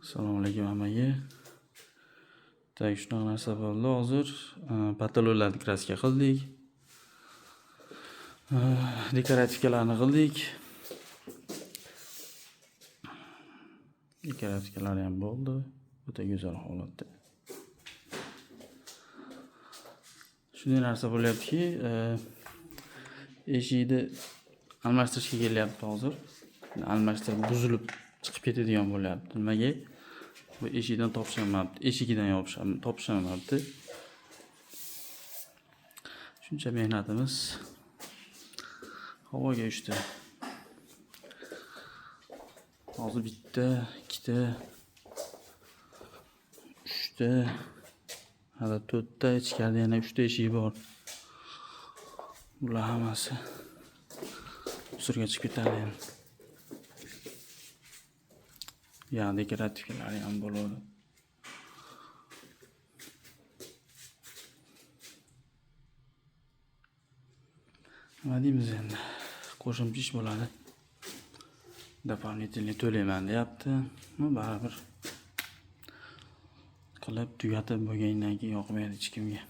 Assalomu alaykum hammaga. Так, shunaqa narsa bo'ldi hozir. Потолок larni краска qildik. Декоративка larni qildik. Декоративка lari ham bo'ldi. O'ta go'zal holatda. Shunday narsa bo'lyaptiki, eshikni almashtirishga kelyapti hozir. Almashtirib buzilib chiqib ketadigan bo'lyapti. Nimaga? Bu eshikdan topisholmabdi. Eshigidan topisholmabdi. Shuncha mehnatimiz havoga uchdi. Hozir bitta, ikkita, uchta, hali to'rtta, ichkarida yana uchta eshik bor. Bular hammasi uzrga chiqib ketadi endi. Ya декоратив lari ham bo'ladi. Nima deymiz endi? Qo'shimcha ish bo'ladi. Дополнительный to'layman deyapti. Ну, baribir qilib tugatib bo'lgandan keyin yoqmaydi hech kimga.